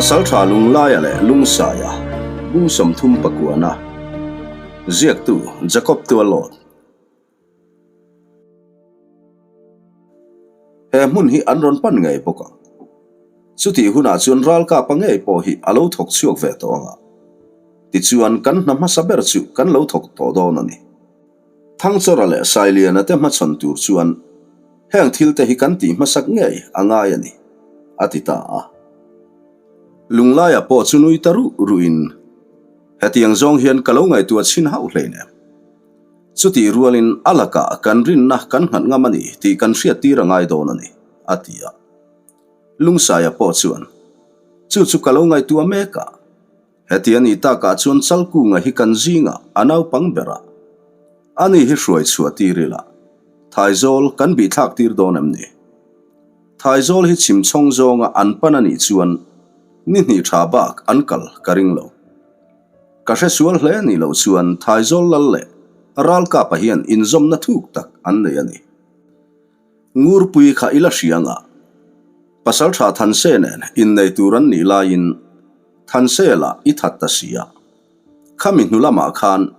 Pasaltha Lunglaia leh Lungsaia, Bu 30 pakuana, Ziaktu Jacob Tualawt. He hmun hi an rawn pan ngei bawk ang. Chutih hunah chuan ralkapa ngei pawh hi a lo thawk chhuak ve tawh ang a. Tichuan kan hna hmasa ber chu kan lo thawk tawh dawn a ni. Thangchawra leh Sailiana te hmachhawn tur chuan heng thil te hi kan tih hmasak ngei a ngai a ni, a ti ta a. Lunglaia pawh chu nui ta ruh ruhin, Hetiang zawng hian ka lo ngaihtuah chhin hauh hleinem. Chutih rualin a lakah kan rinna kan nghat ngam a ni tih kan hriattir a ngai dawn a ni, a ti a. Lungsaia pawh chuan, Chu chu ka lo ngaihtuah mek a. Heti a nih takah chuan Chalkunga hi kan zingah a naupang ber a. Ani hi hruai chhuah tir ila, Thaizawl kan bihthlak tir dawn em ni? Thaizawl hi chhim chhawng zawnga an pan a nih chuan ni hnih tha bak an kal ka ring lo. Ka hre sual hle nih loh chuan Thaizawl lal leh Ralkapa hian inzawmna thuk tak an nei a ni. Ngurpui kha ila hrianga Pasaltha Thanse nen innei tur an nih laiin Thansela i that ta si a. Khami hnu lamah khan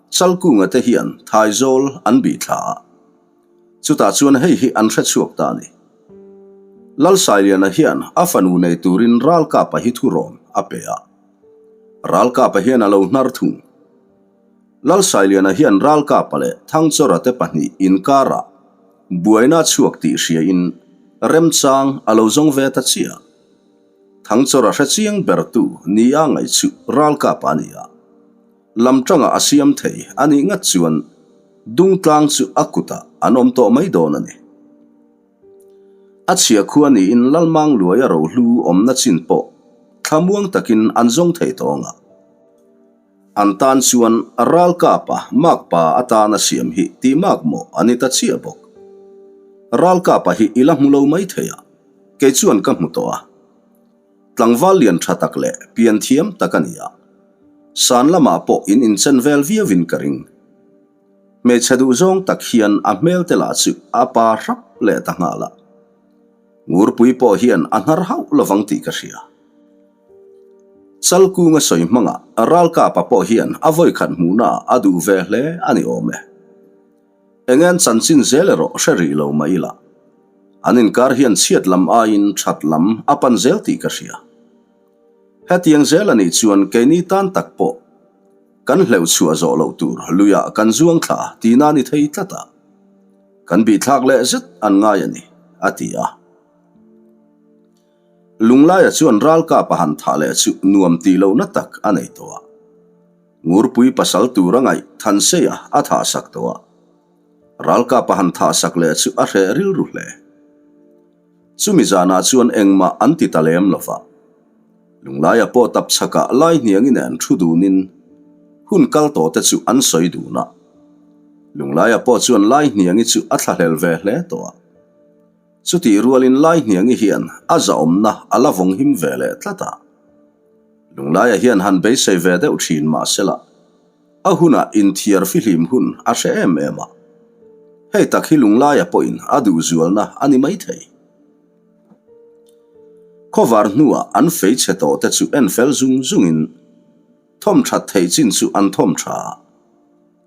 Chalkunga te hian Thaizawl an bih thla a. Chutah chuan hei hi an hre chhuak ta a ni. Lalsailiana hian a fanu nei turin Ralkapa hi thurawn a pe a. Ralkapa hian a lo hnar thung. Lalsailiana hian Ralkapa leh Thangchawra te pahnih inkarah buaina a chhuak tih hriain remchang a lo zawng ve ta chiah. Thangchawra hre chiang bertu nia ngaih chu Ralkapa a ni a. Lamtangah a siam thei a nih ngat chuan Dungtlang chu a kutah an awm tawh mai dawn a ni. A chhia khua niin Lalmang luaia rohlu awmna chin pawh thlamuang takin an zawng thei tawng a. An tan chuan Ralkapa makpa atana siam hi tih makmawh a ni ta chiah bawk. Ralkapa hi i la hmu lo mai thei a, kei chuan ka hmu tawh a. Tlangval lian tha tak leh pian thiam tak a ni a, san lamah pawh in inchen vel viauin ka ring. Hmeichhe duhzawng tak hian a hmel te lah chu a pa hrap leh ta nghal a. Ngurpui pawh hian a hnar hauh lovang tih ka hria. Chalkunga sawi hmangah Ralkapa pawh hian a vawikhat hmuhnaah a duh ve hle a ni awm e. Engen chanchin zel erawh hre rih lo mah ila, an inkar hian chhiat lam aiin that lam a pan zel tih ka hria. Hetiang zel a nih chuan keini tan tak pawh kan hleuh chhuah zawh loh tur luiah kan zuang thla tihna ni thei tlat a, kan bihthlak leh zet an ngai a ni, a ti a. Lunglaia chuan ralkap a han thah leh chu nuam tih lohna tak a nei tawh a. Ngurpui pasal tur a ngaih Thanseia a thah sak tawh a. Ralkap a han thah sak leh chu a hreh rilru hle. Chumi zanah chuan engmah an ti ta lem lo va. Lunglaia pawh tap chhakah lai hniangi nen thu dunin hun kal tawh te chu an sawi dun a. Lunglaia pawh chuan lai hniangi chu a thlahlel ve hle tawh a. Chutih rualin Laihniangi hian a zahawmna a la vawng him ve leh tlat a. Lunglaia hian han beisei ve deuh thin mah sela, a hunah inthiar fihlim hun a hre em em a. Hei tak hi Lunglaia pawhin a duhzualna a ni maithei. Khawvar hnuah an fei chhe tawh te chu en fel zung zungin thawm that theih chin chu an thawm tha a.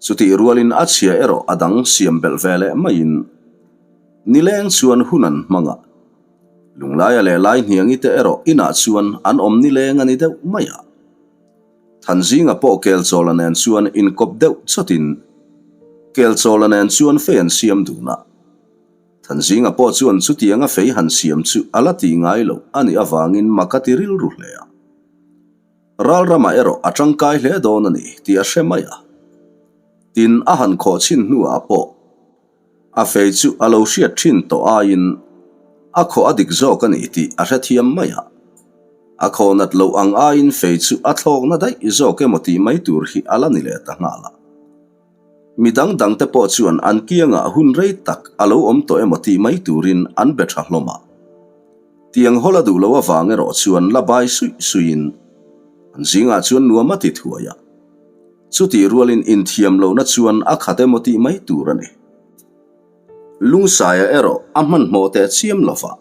Chutih rualin a chhia erawh a dang siam belh ve leh maiin nileng chuan hun an hmang a. Lunglaia leh Laihniangi te erawh inah chuan an awm nileng a ni deuh mai a. Thanzinga pawh Kelchawla nen chuan inkawp deuh chawtin Kelchawla nen chuan fei an siam dun a. Thanzinga pawh chuan chutianga fei han siam chu a la tih ngai loh a nih avangin mak a ti rilru hle a. Ral ramah erawh a tangkai hle dawn a ni tih a hre mai a. Tin, a han khawh chhin hnuah pawh a fei chu a lo hriat thin tawh aiin a khawh a dik zawk a ni tih a hrethiam mai a. A khawh nat loh ang aiin fei chu a thlawkna daih zawk emaw tih mai tur hi a la ni leh ta nghal a. Mi dang dangte pawh chuan an kiangah hun rei tak a lo awm tawh emaw tih mai turin an be tha hlawm a. Tiang hawl a duh loh avang erawh chuan la bai suih suihin an zingah chuan nuam a ti thuai a. Chutih rualin inthiam lohna chuan a khat emaw tih mai tur a ni. Lungsaia erawh a hmanhmawh teh chiam lova.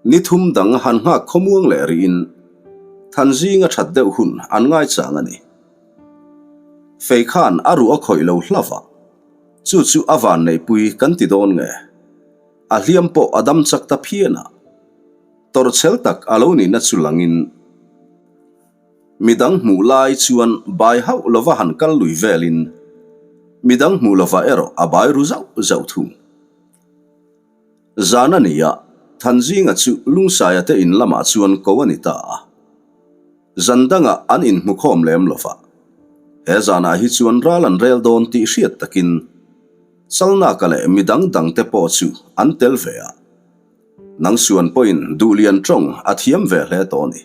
Ni thum dang han nghak khawmuang leh rihin. Thanzinga that deuh hun an ngaichang a ni. Fei khan a ruh a khawih lo hlauh a, chu chu a vanneihpui kan ti dawn nge? A hliam pawh a dam chak ta phian a, tawrhchhel tak a lo nihna chu langin midang hmuh lai chuan bai hauh lova han kal lui velin midang hmuh lovah erawh a bai ru zauh zauh thung. Zan a ni a, Thanzinga chu Lungsaia te in lamah chuan ko a ni ta a. Zan dangah an inhmukhawm lem lova, he zanah hi chuan ral an rel dawn tih hriat takin Chalnaka leh mi dang dang te pawh chu an tel ve a. Nangsuan pawhin Duhlian tawng a thiam ve hle tawh a ni.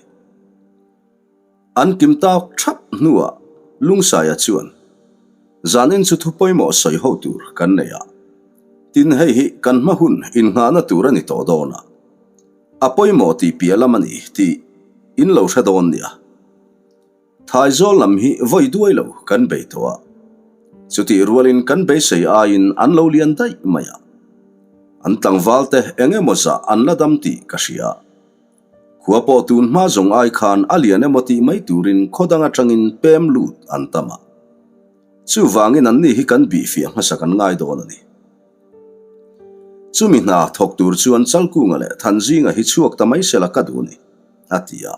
An kim tak thap hnuah Lungsaia chuan, Zanin chu thu pawimawh sawi ho tur kan nei a, tin hei hi kan hma hun innghahna tur a ni tawh dawn a, a pawimawh tih piah lam a ni tih in lo hre dawn nia. Thaizawl lam hi vawi duai lo kan bei tawh a, chutih rualin kan beisei aiin an lo lian daih mai a, an tlangval te eng emaw zah an la dam tih ka hria. Khua pawh tun hma zawng ai khan a lian emaw tih mai turin khaw dang atangin pem lut an tam a. Chuvangin anni hi kan bihfiah hmasa kan ngai dawn a ni. Chumi hna thawk tur chuan Chalkunga leh Thanzinga hi chhuak ta mai sela ka duh a ni, a ti a.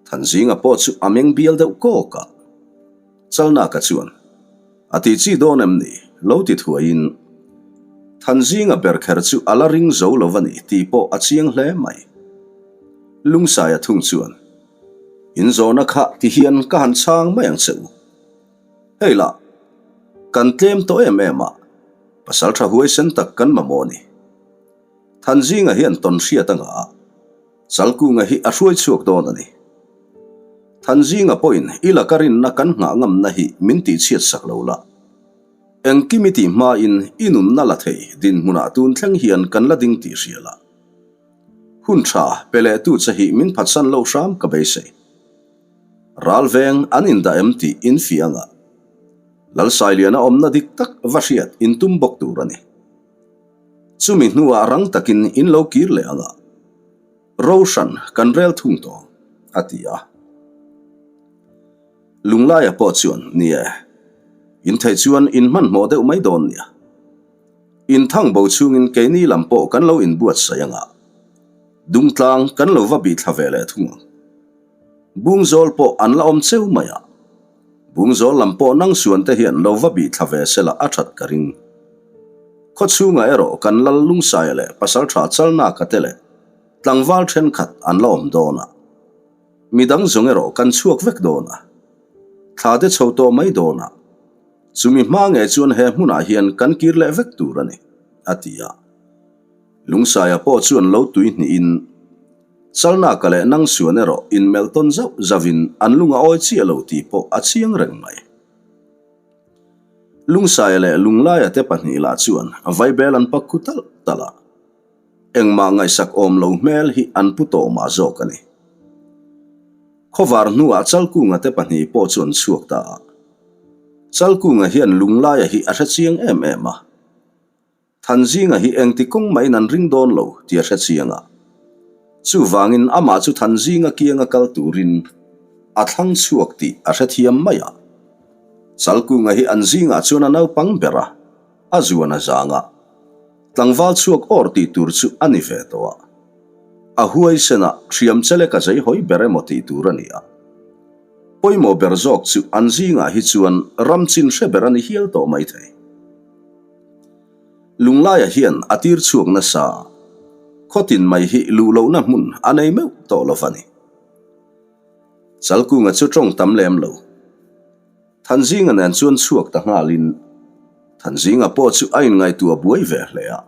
Thanzinga pawh chu a meng bial deuh kawk a. Chalnaka chuan, A ti chi dawn em ni? Lo ti thuaiin, Thanzinga ber kher chu a la ring zo lo a ni tih pawh a chiang hle mai. Lungsaia thung chuan, In zawhna kha ti hian ka han chhang mai ang che u. Hei lah, kan tlem tawh em em a, pasal tha huaisen tak kan mamawh a ni. Thanzinga hian tawn hriat a ngah a. Chalkunga hi a hruai chhuak dawn a ni. Thanzinga pawhin i laka rinna kan nghah ngamna hi min tihchhiat sak lo la. Engkim i tih hmain i nunna la thei dinhmunah tun thleng hian kan la ding tih hria la. Hun tha pe leh tu che hi min phatsan loh hram ka beisei. Ral veng an indah em tih in fiang a. Lalsailiana awmna dik tak va hriat in tum bawk tur a ni. Chumi hnuah rang takin in lo kir leh ang a, ro hran kan rel thung tawh, a ti a. Lunglaia pawh chuan, Ni e, in theih chuan in hmanhmawh deuh mai dawn nia. In thang bo chhungin keini lam pawh kan lo inbuatsaih ang a, dungtlang kan lo va bihthla ve leh thung ang. Bungzawl pawh an la awm cheu mai a. Bungzawl lam pawh nang suan te hian lo va bih thla ve sela a that ka ring. Khaw chhungah erawh kan lal Lungsaia leh Pasaltha Chalnaka te leh tlangval thenkhat an la awm dawn a. Midang zawng erawh kan chhuak vek dawn a. Thla te chho tawh mai dawn a. Chumi hma nge chuan he hmunah hian kan kir leh vek tur a ni, a ti a. Lungsaia pawh chuan lo tui hnihin Chalnaka leh Nangsuan erawh inmelh tawn zauh zauhin an lung a awi chiah lo tih pawh a chiang reng mai. Lungsaia leh Lunglaia te pahnih lah chuan vaibel an pak khu talh talh a, engmah ngaihsak awm lo hmel hi an pu tawh mah zawk a ni. Khawvar hnuah Chalkunga te pahnih pawh chu an chhuak ta a. Chalkunga hian Lunglaia hi a hre chiang em em a. Thanzinga hi engti kawng mahin an ring dawn lo tih a hre chiang a. Chuvangin amah chu Thanzinga kianga kal turin a thlang chhuak tih a hre thiam mai a. Chalkunga hi an zingah chuan a naupang ber a, a zuan a zang a. Tlangval chhuak awr tih tur chu a ni ve tawh a. A huaisen a, hriam chelek a zeihawi ber emaw tih tur a ni a. Pawimawh ber zawk chu an zingah hi chuan ram chin hre ber a ni hial tawh maithei. Lunglaia hian a tir chhuak nasa a, khawtin mai hi luh lohna hmun a nei meuh tawh lo va ni. Chalkunga chu tawng tam lem lo. Thanzinga nen chuan chhuak ta nghalin Thanzinga pawh chu a inngaihtuah buai ve hle a.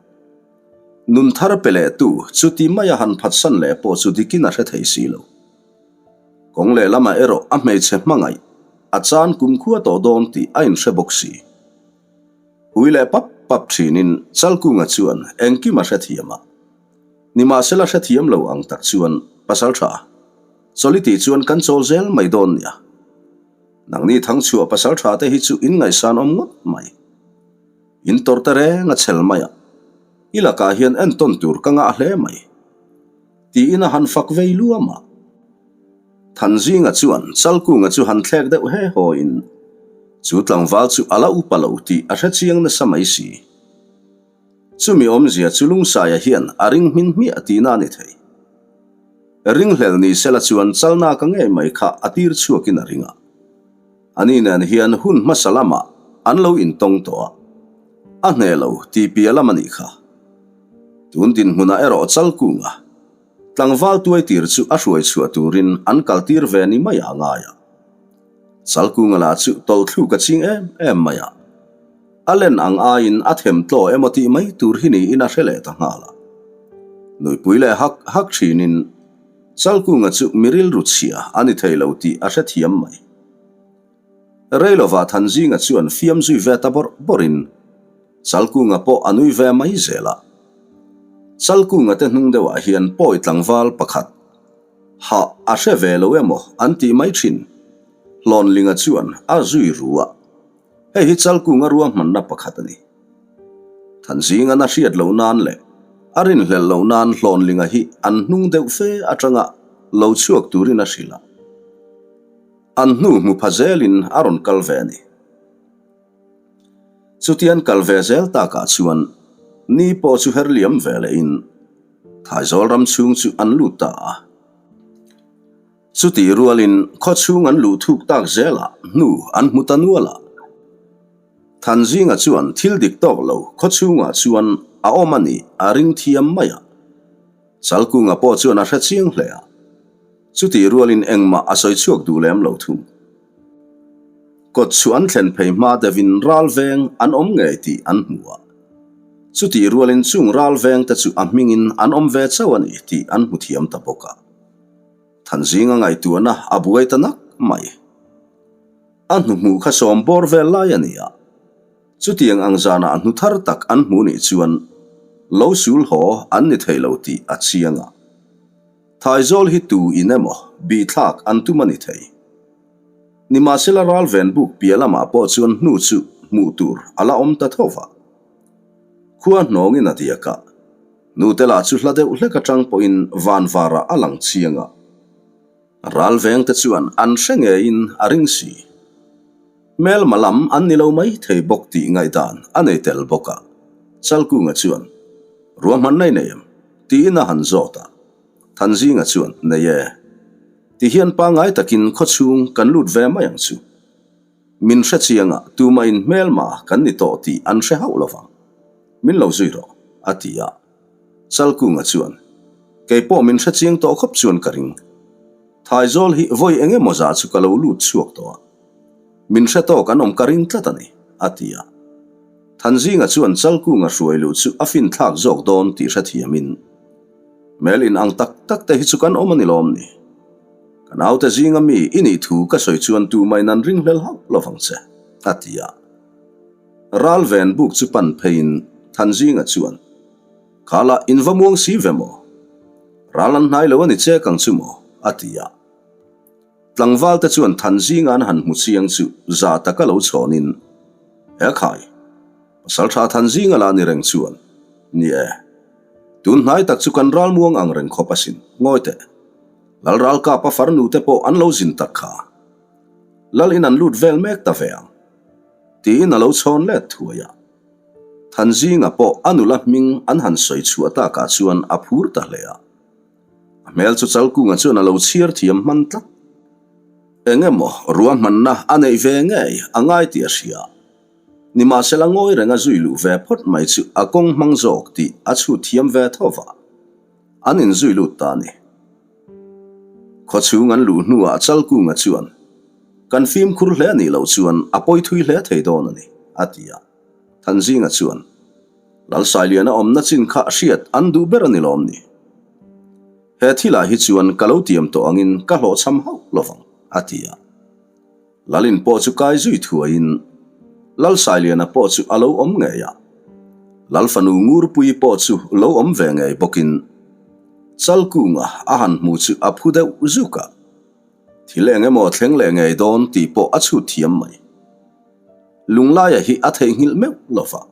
Nun thar pe leh tu chuti maia han phatsan leh pawh chu dikin a hre thei si lo. Kawng lehlamah erawh a hmeichhe hmangaih a chan kumkhua tawh dawn tih a inhre bawk si. Hui leh pap pap thinin Chalkunga chuan engkim a hrethiam a. Nimahsela hrethiam lo ang tak chuan pasal tha chawli tih chuan kan chawl zel mai dawn nia. Nangni thangchhuah pasal tha te hi chu in ngaihsan awm ngawt mai. In tawrh te reng a chhel mai a. I lakah hian entawn tur ka ngah hle mai. Tiin a han fak vei luam a. Thanzinga chuan Chalkunga chu han thlek deuh he haw in chu tlangval chu a la upa lo tih a hre chiang nasa mai si. Chumi awmzia chu Lungsaia hian a ring hmin hmiah tihna a ni thei. Ringhlel ni sela chuan Chalnaka ngei mai kha a tir chhuakin a ring a. Ani nen hian hun hmasa lamah an lo intawng tawh a, a hneh lo tih piah lam a nih kha. Tun dinhmunah erawh Chalkunga tlangval tuai tir chu a hruai chhuah turin an kal tir ve ni mai a ngai a. Chalkunga lah chu tawlhthluk a ching em em mai a, a len ang aiin a them tlaw emaw tih mai tur hi niin a hre leh ta nghal a. Nuipui leh hak hak thinin Chalkunga chu mi rilru chhia a ni thei lo tih a hrethiam mai. Reilova Thanzinga chuan fiam zui ve ta bawrh bawrhin Chalkunga pawh a nui ve mai zel a. Chalkunga te hnung deuhah hian pawi tlangval pakhat hah a hre ve lo emaw an tih mai thin. Hlawnlinga chuan a zui ru a. Hei hi Chalkunga ruahmanna pakhat a ni. Thanzingan a hriat loh nan leh a rinhlelh loh nan Hlawnlinga hi an hnung deuh fe atanga lo chhuak turin a hrilh a. An hnu hmu pha zelin a rawn kal ve a ni. Chutian kal ve zel takah chuan ni pawh chu her liam ve lehin Thaizawl ram chhung chu an lut ta a. Chutih rualin khaw chhung an luh thuk tak zelah hnu an hmu ta nual a. Thanzinga chuan thil dik tawk lo khaw chhungah chuan a awm a nih a ring thiam mai a. Chalkunga pawh chuan a hre chiang hle a. Chutih rualin engmah a sawi chhuak duh lem lo thung. Kawt chu an thlen phei hma deuhin ral veng an awm ngei tih an hmu a. Chutih rualin chung ral vengte chu a hmingin an awm ve chauh a ni tih an hmu thiam ta bawk a. Thanzinga ngaihtuahna a buai ta nak mai. A hnuhmuh kha sawm bawr vel lai a ni a, chutiang ang zanah hnu thar tak an hmu nih chuan lo sul haw an ni thei lo tih a chiang a. Thaizawl hi tu in emaw bihthlak an tum a ni thei. Nimahsela ralven buk piah lamah pawh chuan hnu chu hmuh tur a la awm ta tho va. Khua hnawngin a diak a, nute lah chu hla deuh hlek atang pawhin van varah a lang chiang a. Ralvengte chuan an hre ngeiin a ring si. Hmelma lam an ni lo mai thei bawk tih ngaihdan a nei tel bawk a, Chalkunga chuan, Ruahmanna i nei em? tiin a han zawt a. Thanzinga chuan, Nei e. Tihian pangngai takin khawchhung kan lut ve mai ang chu. Min hre chiang a, tumahin hmelma kan ni tawh tih an hre hauh lo vang. Min lo zui rawh, a ti a. Chalkunga chuan, Kei pawh min hre chiang tawh khawp chuan ka ring. Thaizawl hi vawi eng emaw zah chu ka lo lut chhuak tawh a. Min hre tawk an awm ka ring tlat a ni, a ti a. Thanzinga chuan Chalkunga hruai luh chu a finthlak zawk dawn tih hrethiamin, Hmel in ang tak tak te hi chu kan awm a ni lawm ni? Ka naute zinga mi i nih thu ka sawi chuan tumahin an ringhlel hauh lovang che, a ti a. Ralven buk chu pan pheiin Thanzinga chuan, Khala in va muang si ve maw? Ral an hnai lo a ni chek ang chu maw? a ti a. Tlangval te chuan Thanzinga an han hmu chiang chu za taka lo chhawnin, He khai, Pasaltha Thanzinga lah ni reng chuan, Ni e, tun hnai tak chu kan ral muang ang reng khawp asin, ngawi teh. Lal ralkapa farnu te pawh an lo zin tak kha. Lal in an lut vel mek ta ve ang. Tiin a lo chhawn let thuai a. Thanzinga pawh a nula hming an han sawi chhuah takah chuan a phur ta hle a. A hmel chu Chalkunga chuan a lo chhiar thiam hman tlat. Eng emaw ruahmanna a neih ve ngei a ngai tih a hria. Nimahsela ngawi renga zui luh ve phawt mai chu a kawng hmang zawk tih a chhut thiam ve tho va. An inzui lut ta a ni. Khawchhung an luh hnuah Chalkunga chuan, Kan fimkhur hle anih loh chuan a pawi thui hle thei dawn a ni, a ti a. Thanzinga chuan, Lalsailiana awmna chin kha hriat an duh ber a ni lawm ni? He thilah hi chuan ka lo tiam tawh angin ka hlawhchham hauh lovang, a ti a. Lalin pawh chu kai zui thuaiin Lalsailiana pawh chu a lo awm ngei a, Lal fanu Ngurpuii pawh chu lo awm ve ngei bawkin Chalkunga a han hmu chu a phu deuh zuk a, thil eng emaw thleng leh ngei dawn tih pawh a chhut thiam mai. Lunglaia hi a theihnghilh meuh lo va,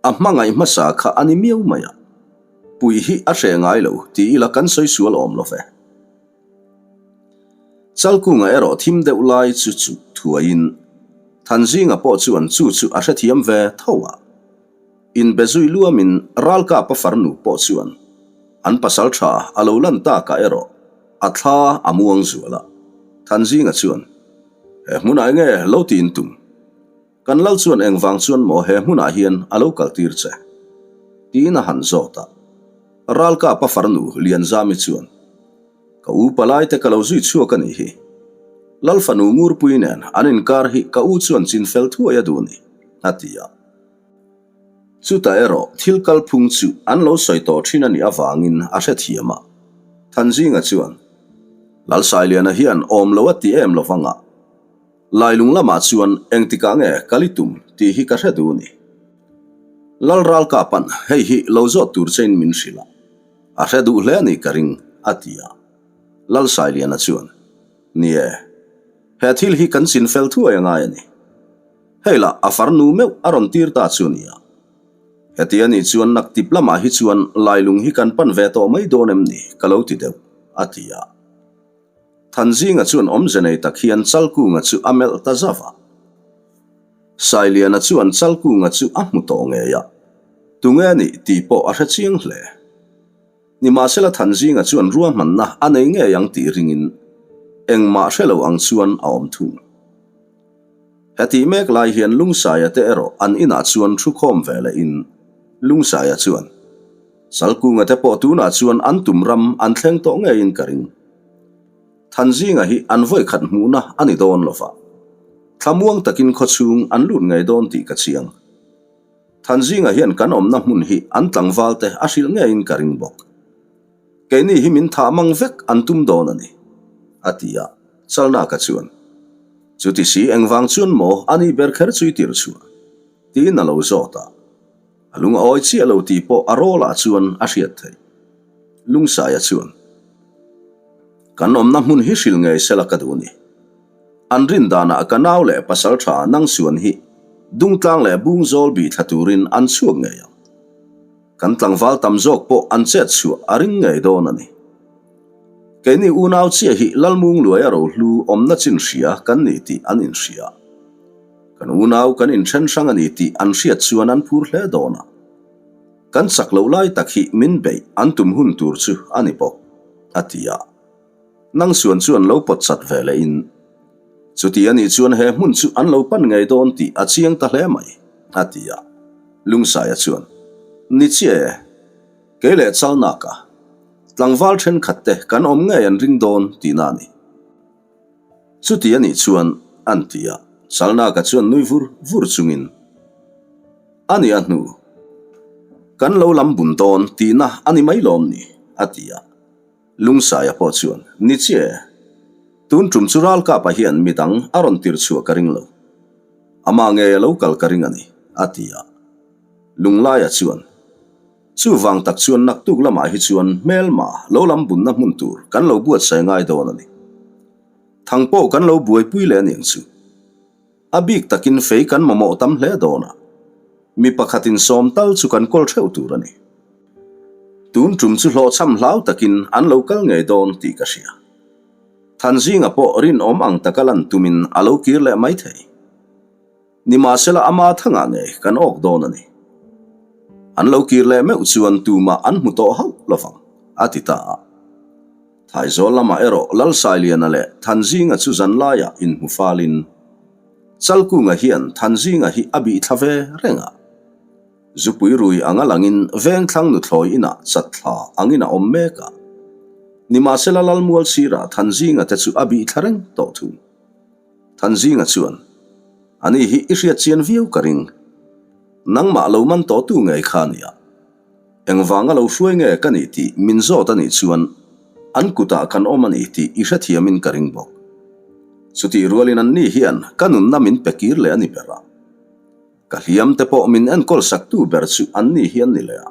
a hmangaih hmasa kha a ni miau mai a, puih hi a hreh ngai lo ti ila kan sawi sual awm lo ve. Chalkunga erawh thim deuh lai chu chu thuaiin Thanzinga pawh chuan chu chu a hrethiam ve tho a. Inbe zui luamin Ralkapa farnu pawh chuan an pasal tha a lo lan takah erawh a thla a muang zual a. Thanzinga chuan, He hmunah enge lo tiin tum? Kan lal chuan engvang chuan maw he hmunah hian a lo kaltir che? Tiin a han zawt a. Ralkapa farnu Lianzami chuan, Ka u palaite ka lo zui chhuak a nih hi. Lal fanu Ngurpui nen an inkar hi ka u chuan chin fel thuai a duh ni, a ti a. Chutah erawh thil kalphung chu an lo sawi tawh thin a nih avangin a hrethiam a. Thanzinga chuan, Lalsailiana hian awm lo a ti em lo vangah, Lailung lamah chuan engtikah nge kal i tum tih hi ka hre duh ni. Lal Ralkapa'n hei hi lo zawt tur chein min hrilh a, a hre duh hle a nih ka ring, a ti a. Lal Sailiana chuan, Ni e, he thil hi kan chin fel thuai a ngai a ni. Hei lah a farnu meuh a rawn tir ta chu nia. Heti a nih chuan naktip lamah hi chuan Lailung hi kan pan ve tawh mai dawn em ni ka lo ti deuh, a ti a. Thanzinga chuan awmze nei tak hian Chalkunga chu a melh ta zauh a. Sailiana chuan Chalkunga chu a hmu tawh ngei a, tunge a nih tih pawh a hre chiang hle. Nimahsela Thanzinga chuan ruahmanna a nei ngei ang tih ringin engmah hre lo ang chuan a awm thung. Hetih mek lai hian Lungsaia te erawh an inah chuan thu khawm ve lehin Lungsaia chuan, Salkunga te pawh tunah chuan an tum ram an thleng tawh ngeiin ka ring. Thanzinga hi an vawikhat hmuhna a ni dawn lo va, thlamuang takin khawchhung an lut ngei dawn tih ka chiang. Thanzinga hian kan awmna hmun hi an tlangval te a hrilh ngeiin ka ring bawk. Keini hi min thah mang vek an tum dawn a ni, a ti a, Chalnaka chuan, Chuti si engvang chuan maw a ni ber kher chui tir chhuah? tiin a lo zawt a. A lung a awi chiah lo tih pawh a rawlah chuan a hriat theih. Lungsaia chuan, Kan awmna hmun hi hrilh ngei sela ka duh ni. An rin danah ka nau leh pasal tha Nangsuan hi Dungtlang leh Bungzawl bih thla turin an chhuak ngei ang. Kan tlangval tam zawk pawh an chet chhuah a ring ngei dawn a ni. Keini unau chiah hi Lalmungluaia rohlu awmna chin hria kan ni tih an inhria. Kan unau kan inthen hrang a ni tih an hriat chuan an phur hle dawn a. Kan chak loh lai tak hi min beih an tum hun tur chu a ni bawk, a ti a. Nangsuan chuan lo pawt chat ve leh in, Chuti a nih chuan he hmun chu an lo pan ngei dawn tih a chiang ta hle mai, a ti a. Lungsaia chuan, Ni chiah e, kei leh Chalnaka, tlangval thenkhat te kan awm ngei an ring dawn tihna a ni. Chuti a nih chuan, an ti a, Chalnaka chuan nui vur vur chungin, A ni a hnu, kan lo lam bun dawn tihna a ni mai lawm ni, a ti a. Lungsaia pawh chuan, Ni chiah e, tun tum chu Ralkapa hian midang a rawn tir chhuah ka ring lo. Amah ngei a lo kal ka ring a ni, a ti a. Lunglaia chuan, Chuvang tak chuan naktuk lamah hi chuan hmelma lo lam bunna hmun tur kan lo buatsaih ngai dawn a ni. Thang pawh kan lo buaipui leh aniang chu. A bik takin fei kan mamawh tam hle dawn a, mi pakhatin sawm tal chu kan kawl theuh tur a ni. Tun tum chu hlawhchham hlau takin an lo kal ngei dawn tih ka hria. Thanzinga pawh rinawm ang taka lan tumin a lo kir leh maithei. Nimahsela ama thangah ngei kan awk dawn a ni. An lo kir leh meuh chuan tumah an hmu tawh hauh lovang, a ti ta a. Thaizawl lamah erawh Lalsailiana leh Thanzinga chu zanlaiah inhmu falin Chalkunga hian Thanzinga hi a bih thla ve reng a. Zupui rui anga langin Vengthlang nuthlawi inah chatthla angin a awm mek a. Nimahsela Lalmual sirah Thanzinga te chu a bih thla reng tawh thung. Thanzinga chuan, Ani hi i hriat chian viau ka ring. Nangmah lo man tawhtu ngei kha a nia. Engvanga lo hruai nge ka nih tih min zawt a nih chuan an kutah kan awm a ni tih i hrethiamin ka ring bawk. Chutih rualin anni hian ka nunna min pe kir leh a ni ber a. Ka hliam te pawh min enkawl saktu ber chu anni hi an ni leh a.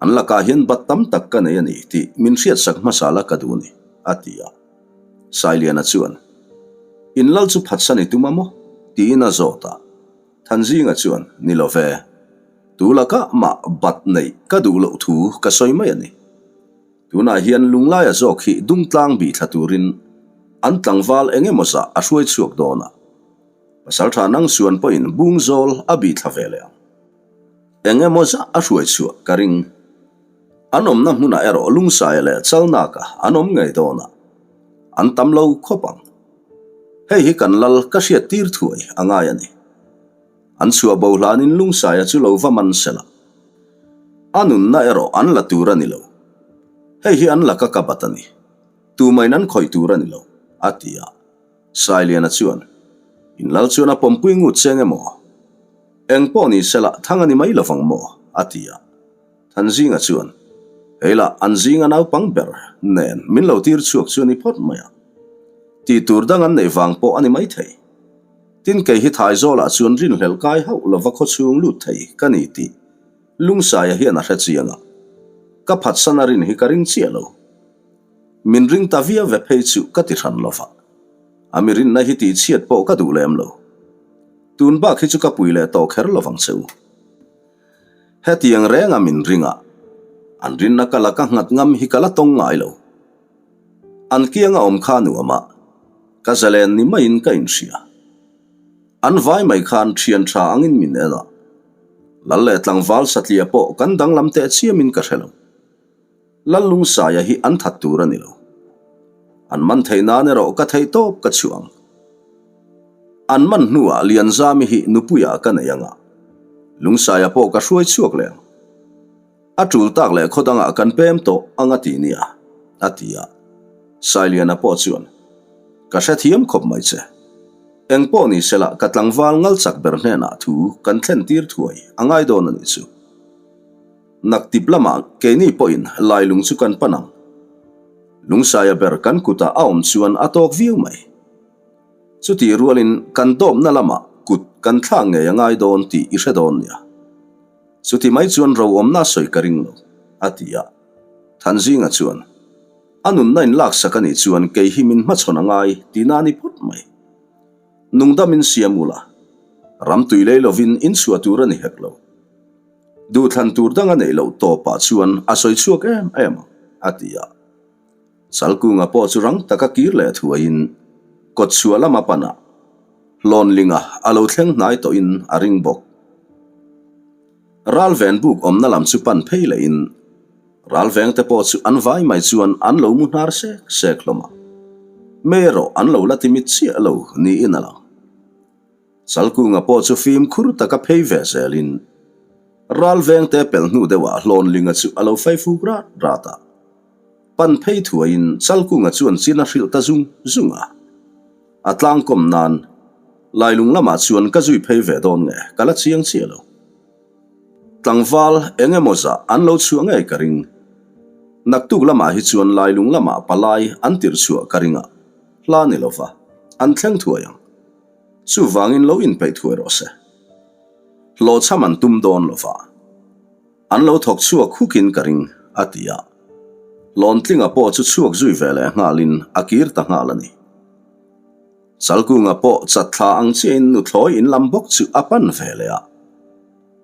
An lakah hian bat tam tak ka nei a ni tih min hriatsak hmasa la ka duh a ni, a ti a. Sailiana chuan, In lal chu phatsan i tum a maw? tiin a zawt a. Thanzinga chuan, Ni lo ve. Tu lakah mah bat neih ka duh loh thu ka sawi mai a ni. Tunah hian Lunglaia zawk hi Dungtlang bih thla turin. An tlangval eng emaw zah a hruai chhuak dawn a. Pasaltha Nangsuan pawhin Bungzawl a bih thla ve leh ang. Eng emaw zah a hruai chhuah ka ring. An awmna hmunah erawh Lungsaia leh Chalnaka an awm ngei dawn a, an tam lo khawp ang. Hei hi kan lal ka hriat tir thuai a ngai a ni. An chhuah bo hlanin Lungsaia chu lo va man sela. A nunna erawh an la tur a ni lo. Hei hi an laka ka bat a ni. Tumain an khawih tur a ni lo, a ti a. Sailiana chuan, In lal chuan a pawmpui ngut cheng emaw? Eng pawh ni sela thang a ni mai lovang maw? a ti a. Thanzinga chuan, Hei lah an zinga naupang ber nen min lo tir chhuak chu a ni phawt mai a. Tih tur dang an neih vang pawh a ni maithei. Tin kei hi Thaizawlah chuan rinhlelh kai hauh lova khawchhung lut thei ka ni tih Lungsaia hian a hre chiang a. Ka phatsan a rin hi ka ring chiah lo. Min ring ta viau ve phei chu ka ti hran lo va. A mi rinna hi tihchhiat pawh ka duh lem lo. Tun bak hi chu ka pui leh tawh kher lo vang che u. Hetiang renga min ring a, an rinna ka la ka nghat ngam hi ka la tawng ngai lo. An kianga awm kha nuam a, ka zalen ni maiin ka inhria. An vai mai khan thian tha angin min en a, Lal leh tlangval satliah pawh kan danglam teh chiamin ka hre lo. Lallungsaia hi an that tur a ni lo. An man theih nan erawh ka theih tawp ka chhuah ang. An man hnuah Lianzami hi nupuiah ka nei ang a, Lungsaia pawh ka hruai chhuak leh ang. A tul tak leh khaw dangah kan pem tawh ang a ti nia, a ti a. Sailiana pawh chuan, Ka hrethiam khawp mai che. Eng pawh ni sela ka tlangval ngal chak ber hnenah thu kan thlen tir thuai a ngai dawn a nih chu. Naktip lamah keini pawhin lailung chu kan pan ang. Lungsaia ber kan kutah a awm chuan a tawk viau mai. Chutih rualin kan dawpna lamah kut kan thlak ngei a ngai dawn tih i hre dawn nia. Chuti mai chuan ro awmna sawi ka ring lo, a ti a. Thanzinga chuan, A nunna in laksak a nih chuan kei hi min hmachhawn a ngai tihna a ni phawt mai. Nungdamin siam ula, ramtui lei lovin in chhuah tur a ni hek lo. Duhthlan tur dang a neih loh tawpah chuan a sawi chhuak em em ang, a ti a. Chalkunga pawh chu rang taka kir leh thuaiin kawtchhuah lama panah Hlawnlinga a lo thleng hnai tawhin a ring bawk. Ralven buk awmna lam chu pan phei lehin ralvengte pawh chu an vai mai chuan an lo mu hnar sek sek hlawm a, mei erawh an lo la timit chiah lo niin a lang. Chalkunga pawh chu fimkhur taka phei ve zelin Ralvengte pelh hnu deuhah Hlawnlinga chu a lo faifuk rat rat a. Pan phei thuaiin Chalkunga chuan chin a hrilh ta zung zung a. A tlangkawm nan Lailung lamah chuan ka zui phei ve dawn nge ka la chiang chiah lo. Tlangval eng emaw zah an lo chhuah ngei ka ring. Naktuk lamah hi chuan Lailung lamah palai an tirh chhuah ka ring a, hla ni lova an thleng thuai ang. Chuvangin lo inpeih thuai rawh se. Hlawhchham an tum dawn lo va. An lo thawk chhuak hukin ka ring, a ti a. Hlawntlinga pawh chu chhuak zui ve leh nghalin a kir ta nghal a ni. Chalkunga pawh chatthla ang chiahin nuthlawi in lam bawk chu a pan ve leh a.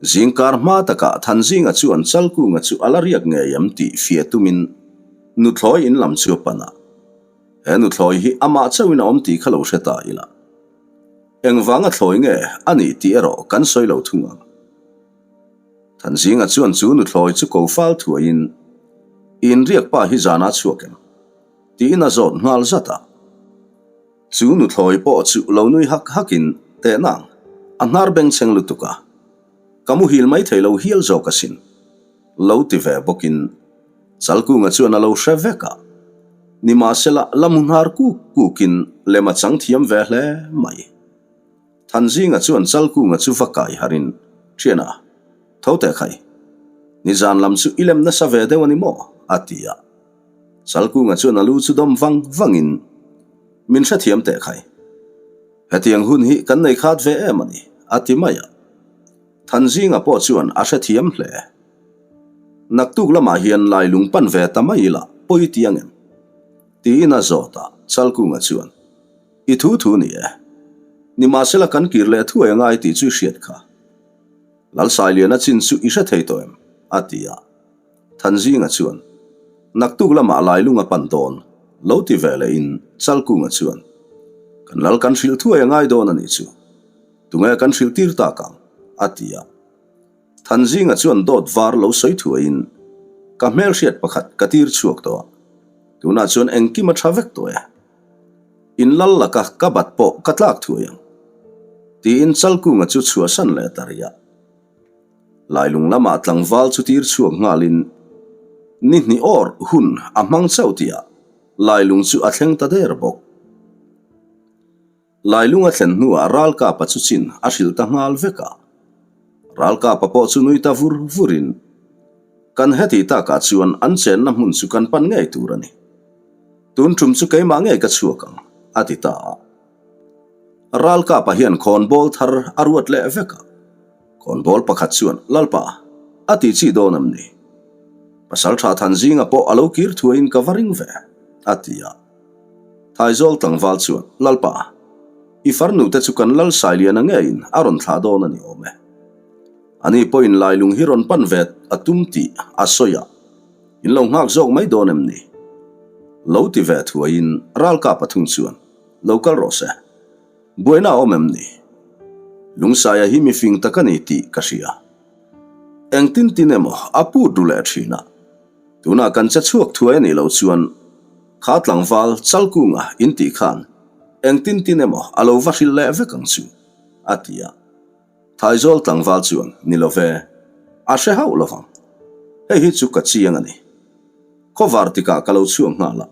Zingkar hma takah Thanzinga chuan Chalkunga chu a la riak ngei em tih fiah tumin nuthlawi in lam chu a pan a. He nuthlawi hi amah chauhin a awm tih kha lo hre ta ila. Engvanga thlawi nge a nih tih erawh kan sawi lo thung ang. Thanzinga chuan chu nuthlawi chu ko fal thuaiin, I inriak pa hi zanah chhuak em? tiin a zawt nghal zat a. Chu nuthlawi pawh chu lo nui hak hakin, Teh nang, a hnar bengchheng lutuk a, ka muhil mai thei lo hial zawk asin. Lo ti ve bawkin Chalkunga chuan a lo hre vek a, nimahsela la mu hnar kuk kukin lem a chang thiam ve hle mai. Thanzinga chuan Chalkunga chu va kai harin, Thiana, tho teh khai, nizan lam chu i lem nasa ve deuh a ni maw? a ti a. Chalkunga chuan a lu chu dawm vang vangin, Min hrethiam teh khai, hetiang hun hi kan nei khat ve em a ni, a ti mai a. Thanzinga pawh chuan a hrethiam hle. Naktuk lamah hian Lailung pan ve ta mai ila pawi ti ang em? Tiin a zawt a, Chalkunga chuan, I thu thu ni e. Nimahsela kan kir leh thuai a ngai tih chu i hriat kha. Lalsailiana chin chu i hre thei tawh em? a ti a. Thanzinga chuan, Naktuk lamah Lailung a pan dawn. Lo ti ve leh in Chalkunga chuan, Kan lal kan hrilh thuai a ngai dawn a nih chu. Tunge kan hrilh tir tak ang? a ti a. Thanzinga chuan dawt var lo sawi thuaiin, Ka hmelhriat pakhat ka tir chhuak tawh a, tunah chuan engkim a tha vek tawh e. In lal laka ka bat pawh ka tlak thuai ang. Tiin Chalkunga chu chhuahsan leh ta rih a. Lailung lamah tlangval chu tir chhuak nghalin ni hnih awr hun a hmang chauh tihah Lailung chu a thleng ta der bawk. Lailung a thlen hnuah Ralkapa chu chin a hrilh ta nghal vek a. Ralkapa pawh chu nui ta vur vurin, Kan heti takah chuan an chenna hmun chu kan pan ngei tur a ni. Tun tum chu keimah ngei ka chhuak ang, a ti ta a. Ralkapa hian khawnbawl thar a ruat leh vek a. Khawnbawl pakhat chuan, Lalpa, a ti chi dawn em ni? Pasaltha Thanzinga pawh a lo kir thuaiin ka va ring ve, a ti a. Thaizawl tlangval chuan, Lalpa, i farnu te chu kan Lal Sailiana ngeiin a rawn thlah dawn a ni awm e. Ani pawhin Lailung hi rawn pan ve a tum tih a sawi a, in lo nghak zawk mai dawn em ni? Lo ti ve thuaiin Ralkapa thung chuan, Lo kal rawh se. Buaina a awm em ni? Lungsaia hi mifing tak a ni tih ka hria. Engtin tin emaw a put ru leh thin a. Tunah kan che chhuak thuai a nih loh chuan kha tlangval Chalkunga in tih khan engtin tin emaw a lo va hrilh leh vek ang chu, a ti a. Thaizawl tlangval chuan, Ni lo ve, a hre hauh lo vang. Hei hi chu ka chiang a ni. Khawvar tikah ka lo chhuak nghal a.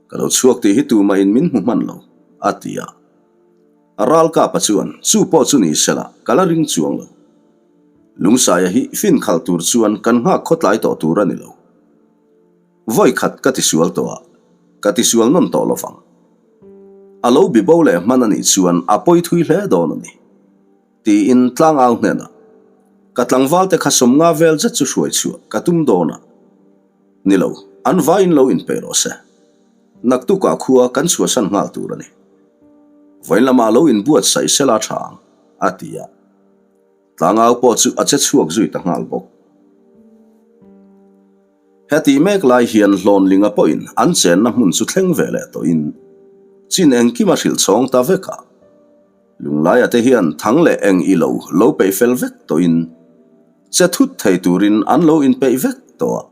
Ka lo chhuak tih hi tumahin min hmu hman lo, a ti a. Ralkapa chuan, Chu pawh chu ni sela, ka la ring chuang lo. Lungsaia hi fin khalh tur chuan kan nghak khawtlai tawh tur a ni lo. Vawi khat ka tisual tawh a, ka tisual nawn tawh lo vang. A lo bi bo leh hman a nih chuan a pawi thui hle dawn a ni. Tiin tlangau hnenah, Ka tlangvalte kha sawmnga vel zet chu hruai chhuah ka tum dawn a. Ni lo, an vaiin lo inpeih rawh se. Naktukah khua kan chhuahsan nghal tur a ni. Vawiin lamah lo inbuatsaih sela tha ang, a ti a. Tlangau pawh chu a che chhuak zui ta nghal bawk. Heti mek lai hian Hlawnlinga pawhin an chenna hmun chu thleng ve leh tawhin chin engkim a hrilh chhawng ta vek a. Lunglaia te hian thang leh eng i lo lo peih fel vek tawhin che thut thei turin an lo inpeih vek tawh a,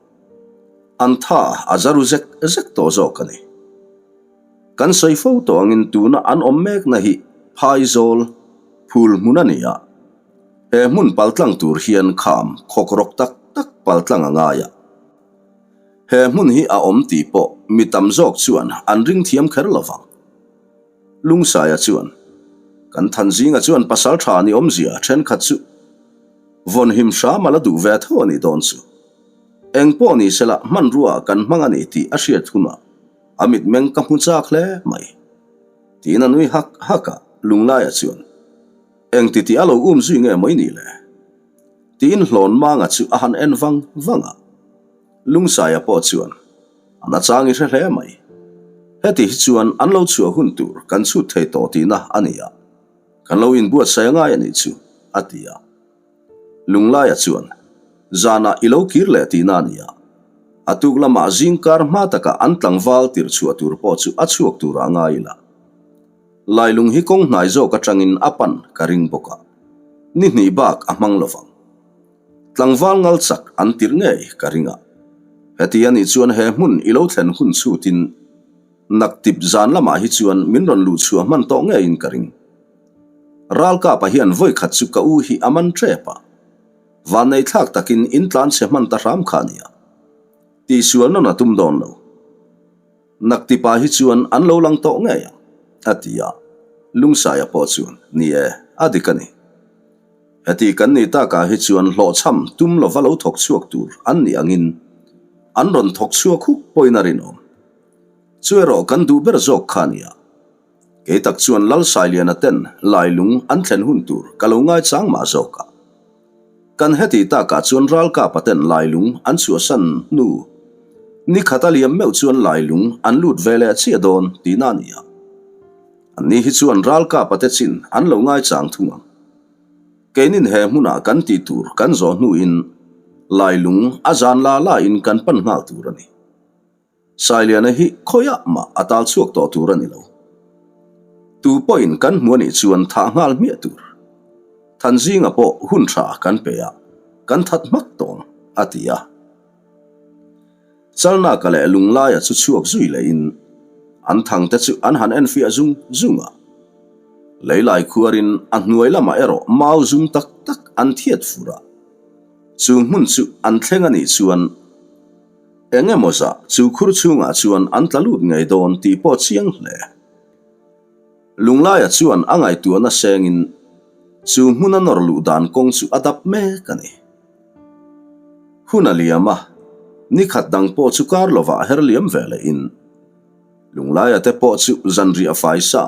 an tha a za ru zek zek tawh zawk a ni. Kan sawi fo tawh angin tuna an awm mekna hi phaizawl phul hmun a ni a, he hmun paltlang tur hian kham khawk rawk tak tak paltlang a ngai a. He hmun hi a awm tih pawh mi tam zawk chuan an ring thiam kher lo vang. Lungsaia chuan, Kan Thanzinga chuan pasal tha ni awmzia thenkhat chu vawnhim hram a la duh ve tho a nih dawn chu. Eng pawh ni sela hmanrua kan hmang a ni tih a hriat hunah a mitmeng ka hmu chak hle mai. Tiin a nui hak hak a, Lunglaia chuan, Eng ti tih a lo um zui nge mai ni le? Tiin Hlawnmanga chu a han en vang vang a. Lungsaia pawh chuan, A nachang i hre hle mai. Heti hi chuan an lo chhuah hun tur kan chhut thei tawh tihna a ni a, kan lo inbuatsaih a ngai a nih chu, a ti a. Lunglaia chuan, Zanah i lo kir leh tihna a ni a. A tuk lamah zingkar hma takah an tlangval tirh chhuah tur pawh chu a chhuak turah a ngai ila. Lailung hi kawng hnai zawk atangin a pan ka ring bawk a, ni hnih bak a hmang lovang. Tlangval ngal chak an tirh ngei ka ring a. Heti a nih chuan he hmun i lo thlen hun chhutin naktip zan lamah hi chuan min rawn luh chhuah hman tawh ngeiin ka ring. Ralkapa hian vawikhat chu ka u hi a man tep a. Vannei thlak takin in tlan chhe hman ta hram kha a nia. Tihsual nawn a tum dawn lo. Naktipa hi chuan an lo lang tawh ngei ang, a ti a. Lungsaia pawh chuan, Ni e, a dik a ni. Heti kan nih takah hi chuan hlawhchham tum lova lo thawk chhuak tur an nih angin an rawn thawk chhuak huk pawhin a rinawm. Chu erawh kan duh ber zawk kha a nia. Kei tak chuan Lalsailiana ten Lailung an thlen hun tur ka lo ngaichang mah zawk a. Kan heti takah chuan ralkapa ten Lailung an chhuahsan hnu ni khat a liam meuh chuan Lailung an lut ve leh chiah dawn tihna a ni a. Anni hi chuan ralkapa te chin an lo ngaichang thung ang. Keinin he hmunah kan tih tur kan zawh hnuin Lailung a zan la la in kan pan nghal tur a ni. Sailiana hi khawiah mah a tal chhuak tawh tur a ni lo. Tu pawhin kan hmu a nih chuan thah nghal hmiah tur. Thanzinga pawh hun tha kan pe a, kan that hmak tawng, a ti a. Chalnaka leh Lunglaia chu chhuak zui lehin an thangte chu an han enfiah zung zung a. Leilai khuarin a hnuai lamah erawh mau zum tak tak an thiat fur a. Chu hmun chu an thleng a nih chuan eng emaw zah chu khur chhungah chuan an tla lut ngei dawn tih pawh chiang hle. Lunglaia chuan a ngaihtuahna sengin chu hmuna nawr luh dan kawng chu a dap mek a ni. Hun a liam a, ni khat dang pawh chu kar lovah her liam ve lehin Lunglaia te pawh chu zanriah fai sa,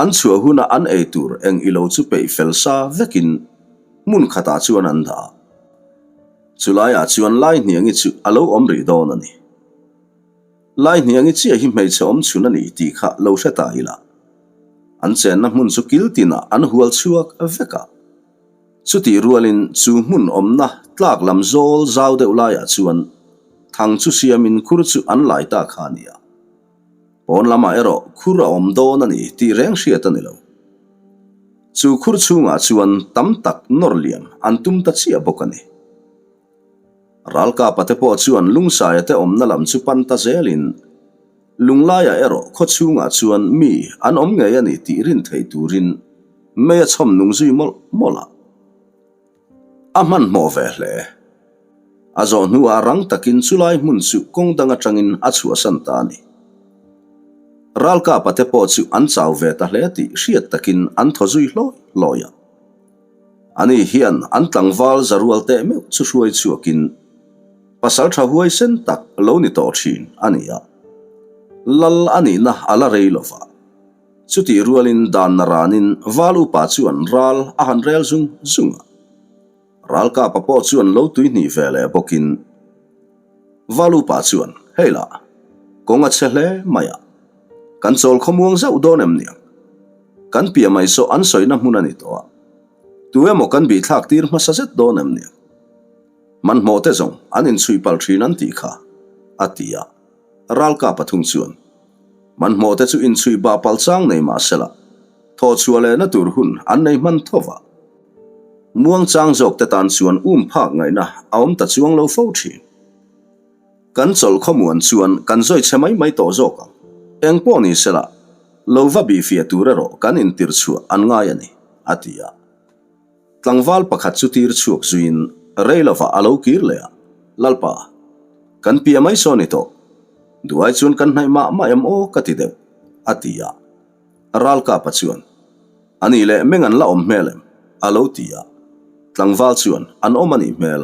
an chhuah huna an ei tur eng ilo chu peih fel sa vekin hmun khatah chuan an dah a. Chulaiah chuan Laihniangi chu a lo awm rih dawn a ni. Laihniangi chiah hi hmeichhe awm chhun a ni tih kha lo hre ta ila. An chenna hmun chu kil tinah an hual chhuak vek a. Chutih rualin chu hmun awmna tlak lam zawl zau deuh laiah chuan thang chu siamin khur chu an lai ta kha a ni a. Pawn lamah erawh khur a awm dawn a ni tih reng hriat a ni lo. Chu khur chhungah chuan tam tak nawr liam an tum ta chiah bawk a ni. Ralkapa te pawh chuan Lungsaia te awmna lam chu pan ta zelin Lunglaia erawh khaw chhungah chuan mi an awm ngei a ni tih rin thei turin mei a chhawm nung zui mawlh mawlh a. A hmanhmawh ve hle. A zawh hnuah rang takin chulai hmun chu kawng dang atangin a chhuahsan ta a ni. Ralkapa te pawh chu an chau ve ta hle tih hriat takin an thaw zui hlawi hlawi a. Ani hian an tlangval za rual teh meuh chu hruai chhuakin pasal tha huaisen tak lo ni tawh thin a ni a. Lal a nihna a la rei lo va. Chutih rualin dan na ranin val upa chuan ral a han rel zung zung a. Ralkapa pawh chuan lo tuihnih ve leh bawkin Valupa chuan, Hei lah, kawng a che hle mai a, kan chawl khawmuang zauh dawn em niang? Kan piah mai saw an sawina hmun a ni tawh a, tu emaw kan bihthlak tir hmasa zet dawn em niang? Hmanhmawh te zawng an inchhuih palh thin an tih kha, a ti a. Ralkapa thung chuan, Hmanhmawh te chu inchhuih bah palh chang nei mah sela, Thawh chhuah lehna tur hun an nei hman tho va. Muangchang zawk te tan chuan um phak ngaihna a awm ta chuang lo fo thin. Kan chawlh khawmuan chuan kan zawi chhe mai mai tawh zawk ang. Eng pawh ni sela, lo va bihfiah tur erawh kan intirh chhuah an ngai a ni, a ti a. Tlangval pakhat chu tir chhuak zuiin rei lovah a lo kir leh a, Lalpa, kan pia mai saw ni tawh. Duai chuan kan hnaih mah mah em aw ka ti deuh, a ti a. Ralkapa chuan, A nih leh meng an la awm hmel em? a lo ti a. Tlangval chuan, An awm a nih hmel.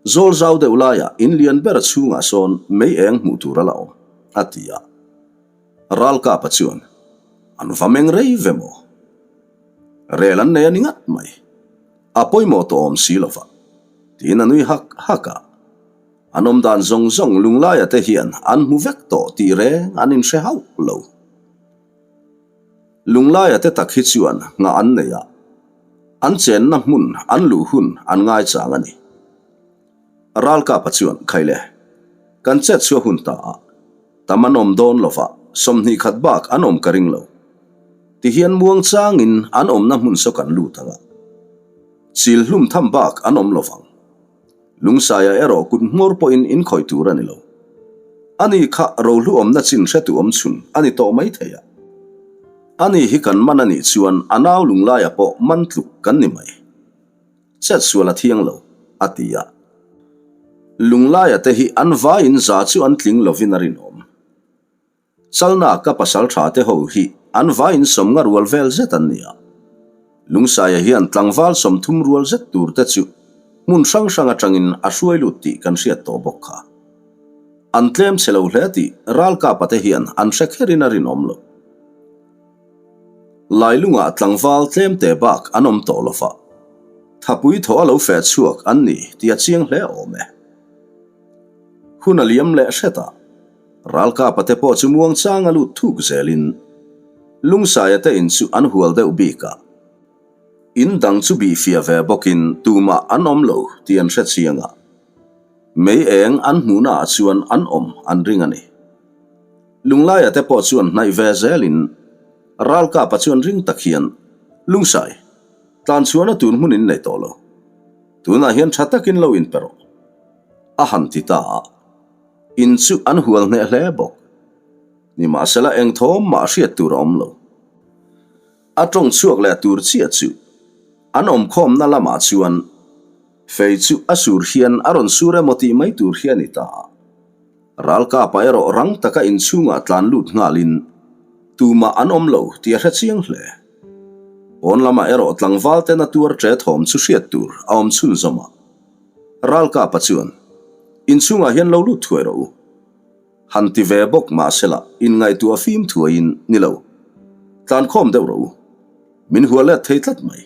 Zawl zau deuh laiah in lian ber chhungah sawn mei eng hmuh tur a la awm, a ti a. Ralkapa chuan, An va meng rei ve maw? Rel an nei a ni ngat mai. A pawimawh tawh awm si lova, tiin a nui hak hak a. An awm dan zawng zawng Lunglaia te hian an hmu vek tawh tih reng an inhre hauh lo. Lunglaia te tak hi chuan nghah an nei a, an chenna hmun an luh hun an ngaichang a ni. Ralkapa chuan, Khaile, kan chet chhuah hun ta a, tam an awm dawn lova, 20 khat bak an awm ka ring lo. Tihian muangchangin an awmna hmun saw kan lut ang a, chil hlum tham bak an awm lovang. Lungsaia erawh kut hmawr pawhin inkhawih tur a ni lo. Ani kha rohlu awmna chin hretu awm chhun a ni tawh mai thei a. Ani hi kan man a nih chuan a nau lunglaia pawh man tluk kan ni mai. Chetsual a thiang lo, a ti a. Lunglaia te hi an vaiin za chu an tling lovin a rinawm. Chalna ka pasal tha te ho hi an vaiin sawmnga rual vel zet an ni a. Lungsaia hian tlangval 30 rual zet tur te chu hmun hrang hrang atangin a hruai lut tih kan hriat tawh bawk kha. An tlem chhe lo hle tih ralkapa te hian an hre kherin a rinawm lo. Lailungah tlangval tlem te bak an awm tawh lo va, thapui thaw a lo feh chhuak an ni tih a chiang hle awm e. Hun a liam leh hret a. Ralkapa te pawh chu muangchang a lut thuk zelin Lungsaia te in chu an hual deuh bik a. In dang chu bihfiah ve bawkin tumah an awm lo tih an hre chiang a. Mei eng an hmuhna ah chuan an awm an ring a ni. Lunglaia te pawh chuan hnaih ve zelin Ralkapa chuan ring tak hian, Lungsai, tlan chhuahna tur hmun in nei tawh lo. Tunah hian tha takin lo inpe rawh. A han ti ta a. In chu an hual hneh hle bawk. Nimahsela eng thawm mah hriat tur a awm lo. A tawng chhuak leh tur chiah chu an awmkhawmna lamah chuan fei chu a sur hian a rawn sur emaw tih mai tur hi a ni ta a. Ralkapa erawh rang taka inchhungah tlan lut nghalin tumah an awm lo tih a hre chiang hle. Pawn lamah erawh tlangval ten a tuar ṭe thawm chu hriat tur a awm chhunzawm a. Ralkapa chuan, Inchhungah hian lo lut thuai rawh u. Han ti ve bawk mahsela inngaihtuah fim thuaiin ni lo. Tlankhawm deuh rawh u. Min hua let thei tlat mai.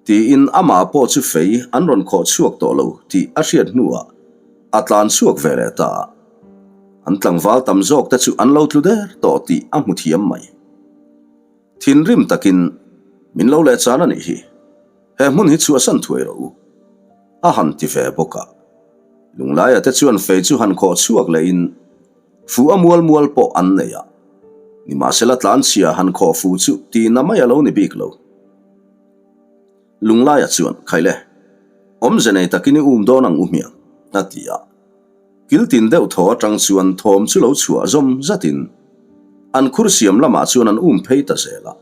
Tiin amah pawh chu fei an rawn khawh chhuak tawh lo tih a hriat hnuah a tlan chhuak ve leh ta a. An tlangval tam zawk te chu an lo tlu der tawh tih a hmu thiam mai. Thinrim takin min lo leh chan a nih hi. He hmun hi chhuahsan thuai rawh u. A han ti ve bawk a. Lunglaia te chuan fei chu han khawh chhuak lehin fu a mual mual pawh an nei a. Nimahsela tlanchhia han khawh fu chu tihna mai a lo ni bik lo. Lunglaia chuan, Khaile, awmze nei takin i um dawn ang u hmiang, a ti a. Kiltin deuh thaw atang chuan thawm chu lo chhuah zawm zatin an khur siam lamah chuan an um phei ta zel a.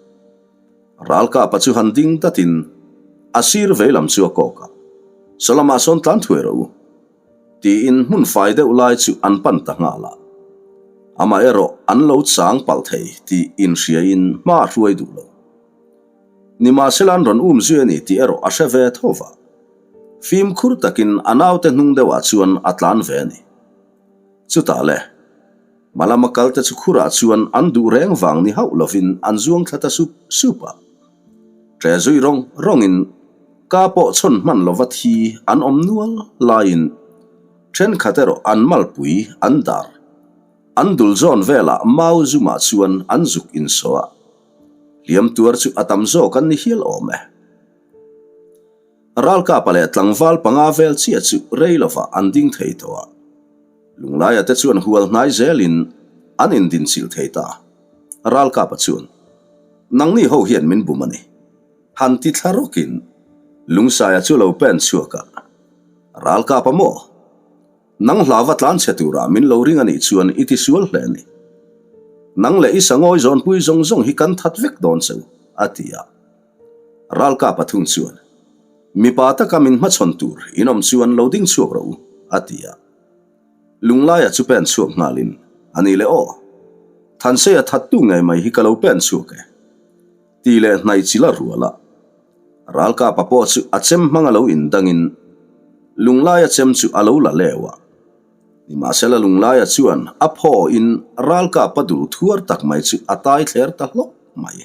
Ralkapa chu han ding datin a sir vei lam chu a kawk a, Saw lamah sawn tlan thuai rawh u, tiin hmun fai deuh lai chu an pan ta nghal a. Amah erawh an lo chang palh thei tih inhriain hma a hruai duh lo. Nimahsela an rawn um zui a ni tih erawh a hre ve tho va. Fimkhur takin a naute hnung deuhah chuan a tlan ve a ni. Chutah le. Hmalama kalte chu khurah chuan an duh reng vang ni hauh lovin an zuang thla ta sup sup a. Ṭe zui rawng rawngin ka pawh chhawn hman lova thi an awm nual laiin ṭhenkhat erawh an malpui an dar. An dul zawn velah mau zumah chuan an zuk insawh a. Hliam tuar chu a tam zawk an ni hial awm e. Ralkapa leh tlangval panga vel chiah chu rei lovah an ding thei tawh a. Lunglaia te chuan hual hnai zelin an indinchilh thei ta. Ralkapa chuan, Nangni ho hian min bum a ni. Han ti thla rawkin Lungsaia chu lo pen chhuak a. Ralkapa maw? Nang hlava tlanchhe tura min lo ring a nih chuan i ti sual hle a ni. Nang leh i sangawi zawnpui zawng zawng hi kan that vek dawn che u, a ti a. Ralkapa thung chuan, Mipa taka min hmachhawn tur in awm chuan lo ding chhuak rawh u, a ti a. Lunglaia chu pen chhuak nghalin, A ni le aw. Thanseia thattu ngei mai hi ka lo pen chhuak e, ti leh hnai chila rual a. Ralkapa pawh chu a chem hmang a lo indangin Lunglaia chem chu a lo la leu a. Nimahsela Lunglaia chuan a phaw in Ralkapa dul thuar tak mai chu a tai thler ta hlawk mai.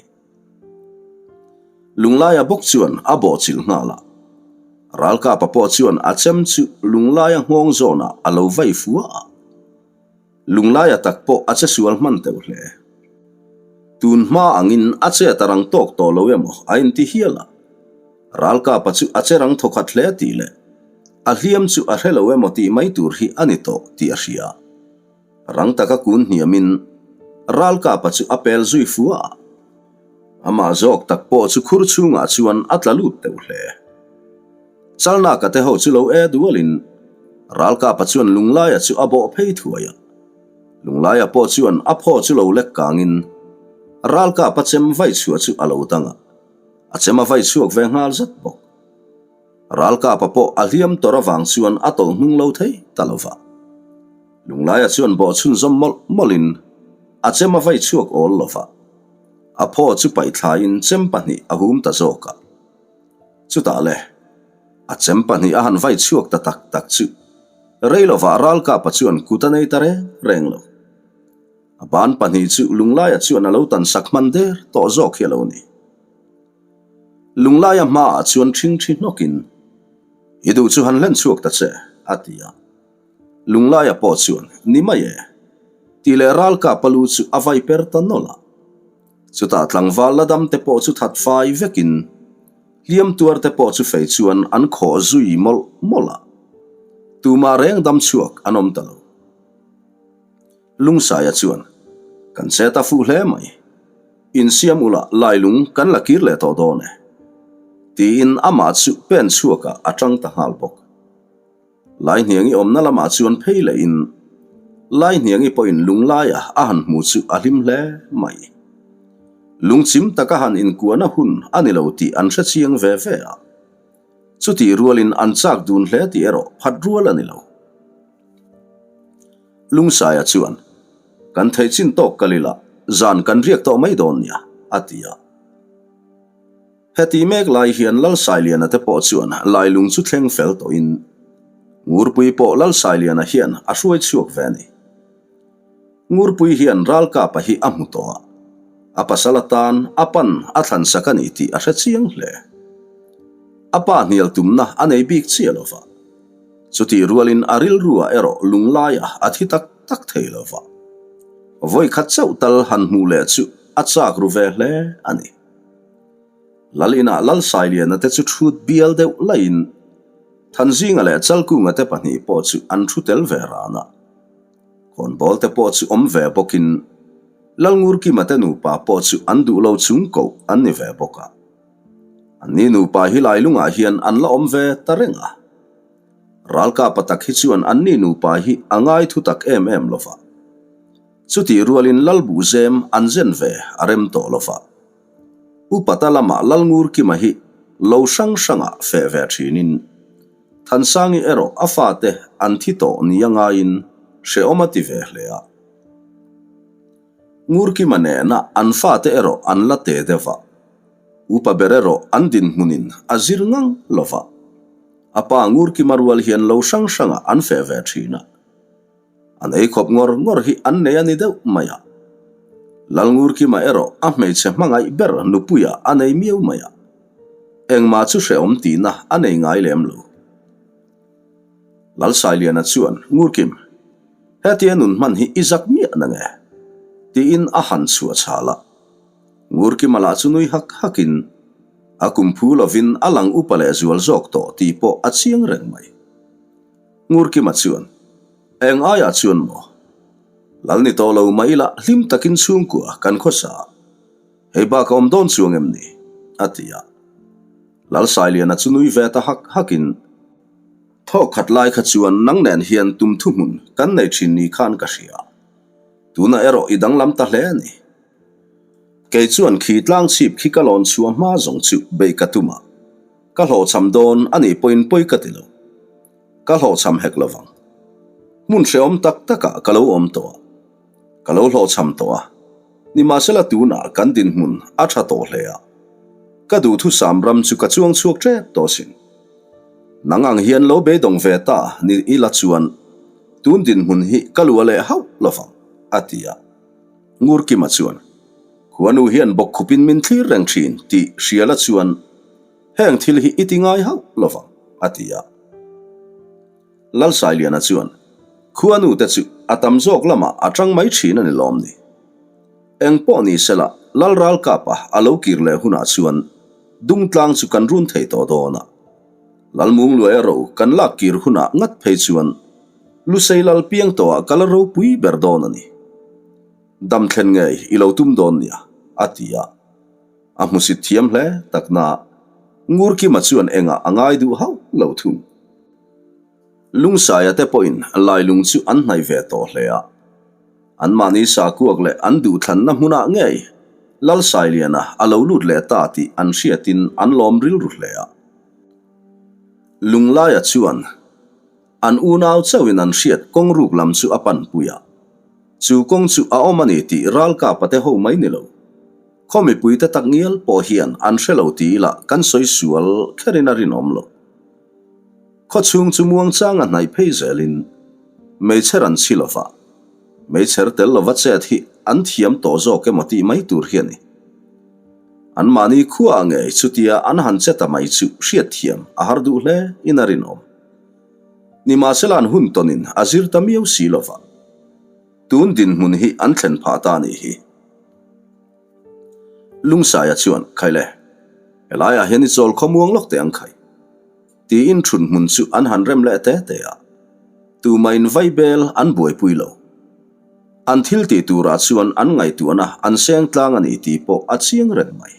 Lunglaia bawk chuan a bawhchilh nghal a. Ralkapa pawh chuan a chem chu Lunglaia nghawng zawnah a lo vai fua a. Lunglaia tak pawh a che sual hman teuh hle. Tun hma angin a chet a rang tawk tawh lo emaw a inti hial a. Ralkapa chu a che rang thawkhat hle tih leh a hliam chu a hre lo emaw tih mai tur hi a ni tawh tih a hria. Rang taka kun hniamin Ralkapa chu a pel zui fua a. Amah zawk tak pawh chu khur chhungah chuan a tla lut deuh hle. Chalnaka te ho chu lo e dualin Ralkapa chuan Lunglaia chu a bawh phei thuai a. Lunglaia pawh chuan a phaw chu lo lek kangin Ralkapa chem vai chhuah chu a lo dang a, a chem a vai chhuak ve nghal zat bawk. Ralkapa pawh a hliam tawrh avang chuan a tawlh hnung lo thei ta lo va. Lunglaia chuan bawh chhunzawm mawlh mawlhin a chem a vai chhuak awl lo va. A phaw chu paih thlaiin chem pahnih a hum ta zawk a. Chutah le, a chem pahnih a han vai chhuak ta tak tak chu rei lovah Ralkapa chuan kut a nei ta reng reng lo. A ban pahnih chu Lunglaia chuan a lo tan sak hman der tawh zawk hi a lo ni. Lunglaia hmaah chuan ṭhingṭhi hnawkin, I duh chu han hlen chhuak ta che, a ti a. Lunglaia pawh chuan, Ni mai e, tih leh ralkapa lu chu a vai per ta nawlh a. Chutah tlangval la dam te pawh chu that fai vekin, hliam tuar te pawh chu fei chuan an khawh zui mawlh mawlh a. Tumah reng dam chhuak an awm ta lo. Lungsaia chuan, Kan che ta fuh hle mai. Insiam ula lailung kan la kir leh tawh dawn e. Tiin amah chu pen chhuakah a tang ta nghal bawk. Laihniangi awmna lamah chuan phei lehin Laihniangi pawhin lunglaia a han hmu chu a hlim hle mai. Lungchim taka han inkuahna hun a ni lo tih an hre chiang ve ve a. Chutih rualin an chak dun hle tih erawh phat rual a ni lo. Lungsaia chuan, Kan theih chin tawk kal ila, zan kan riak tawh mai dawn nia, a ti a. Heti mek lai hian Lalsailiana te pawh chuan lailung chu thleng fel tawhin Ngurpui pawh Lalsailiana hian a hruai chhuak ve a ni. Ngurpui hian Ralkapa hi a hmu tawh a, a pasal atan a pan a thlan sak a ni tih a hre chiang hle. A pa hnial tumna a nei bik chiah lo va, chutih rualin a rilruah erawh lunglaia a thi tak tak thei lo va. Vawikhat chauh tal han hmuh leh chu a chak ru ve hle a ni. Lal inah Lal Sailiana te chu thut bial deuh laiin Thanzinga leh Chalkunga te pahnih pawh chu an thu tel ve ran a. Khawnbawl te pawh chu awm ve bawkin Lalngurkima te nupa pawh chu an duh lo chung koh an ni ve bawk a. Anni nupa hi Lailungah hian an la awm ve ta reng a. Ralkapa tak hi chuan anni nupa hi a ngai thu tak em em lo va. Chutih rualin Lalbuhzem an zen ve a rem tawh lo va. Upata lamah Lalngurkima hi lo hrang hrangah feh ve thinin Thansangi erawh a fate an thi tawh nia ngaiin hrehawm a ti ve hle a. Ngurkima nena an fate erawh an la te deuh a, upa ber erawh an dinhmunin a zir ngang lo va. A pa Ngurkima rual hian lo hrang hrangah an feh ve thin a. An ei khawp ngawr ngawr hi an nei a ni deuh mai a. Lalngurkima erawh a hmeichhe hmangaih ber nupuia a nei miau mai a. Engmah chu hrehawm tihna a nei ngai lem lo. Lalsailiana chuan, Ngurkim, hetia nun hman hi i zak miah na nge? tiin a han chhuah chhal a. Ngurkima lah chu nui hak hakin, a kum phu lovin a lang upa leh zual zawk tawh tih pawh a chiang reng mai. Ngurkima chuan, Eng aiah chuan maw? Lal ni tawh lo mah ila hlim takin chhungkua kan khawsa a, hei bak a awm dawn chuang em ni? a ti a. Lalsailiana chu nui ve ta hak hakin, Thawk khat lai kha chuan nang nen hian tum thuhmun kan nei thin ni khan ka hria. Tunah erawh i danglam ta hle a ni. Kei chuan khi tlang chhip khi ka lawn chhuah hma zawng chu beih ka tum a, ka hlawhchham dawn a nih pawhin pawi ka ti lo. Ka hlawhchham hek lo vang. Hmun hrehawm tak takah ka lo awm tawh a, ka lo hlawhchham tawh a, nimahsela tunah kan dinhmun a tha tawh hle a, ka duhthusam ram chu ka chuang chhuak tep tawh asin. Nang ang hian lo beidawng ve ta ni ila chuan tun dinhmun hi ka luah leh hauh lo vang, a ti a. Ngurkima chuan, Khuanu hian bawkkhupin min thlir reng thin tih hriala chuan heng thil hi i ti ngai hauh lo vang, a ti a. Lalsailiana chuan, Khuanu te chu a tam zawk lamah a tang mai thin a ni lawm ni? Eng pawh ni sela Lal Ralkapa a lo kir leh hunah chuan Dungtlang chu kan run thei tawh dawn a. Lalmungluaia ro kan lak kir hunah ngat phei chuan Lusei lal piang tawhah ka la ropui ber dawn a ni. Dam thlen ngei i lo tum dawn nia, a ti a. A hmusit thiam hle takna Ngurkima chuan engah a ngai duh hauh lo thung. Lungsaia te pawhin Lailung chu an hnaih ve tawh hle a. Anmahni sakuak leh an duhthlanna hmunah ngei Lalsailiana a lo lut leh ta tih an hriatin an lawm rilru hle a. Lunglaia chuan An unau chauhin an hriat kawng ruk lam chu a panpui a. Chu kawng chu a awm a ni tih ralkapa te ho mai ni lo. Khaw mipuite tak ngial pawh hian an hre lo ti ila kan sawi sual kherin a rinawm lo. Khaw chhung chu muangchang a hnaih phei zelin meichher an chhi lova, meichher tel lova chet hi an thiam tawh zawk emaw tih mai tur hi a ni. Anmahni khuaah ngei chutia an han che ta mai chu hriatthiam a har duh hle in a rinawm. Nimahsela an hun tawnin a zir ta miau si lova, tun dinhmun hi an thlen phah ta a nih hi. Lungsaia chuan, Khai le, helaiah hian i chawl khawmuang lawk teh ang khai, tiin thunhmun chu an han rem leh te te a. Tumahin vaibel an buaipui lo. An thil tih turah chuan an ngaihtuahna an seng tlang a ni tih pawh a chiang reng mai.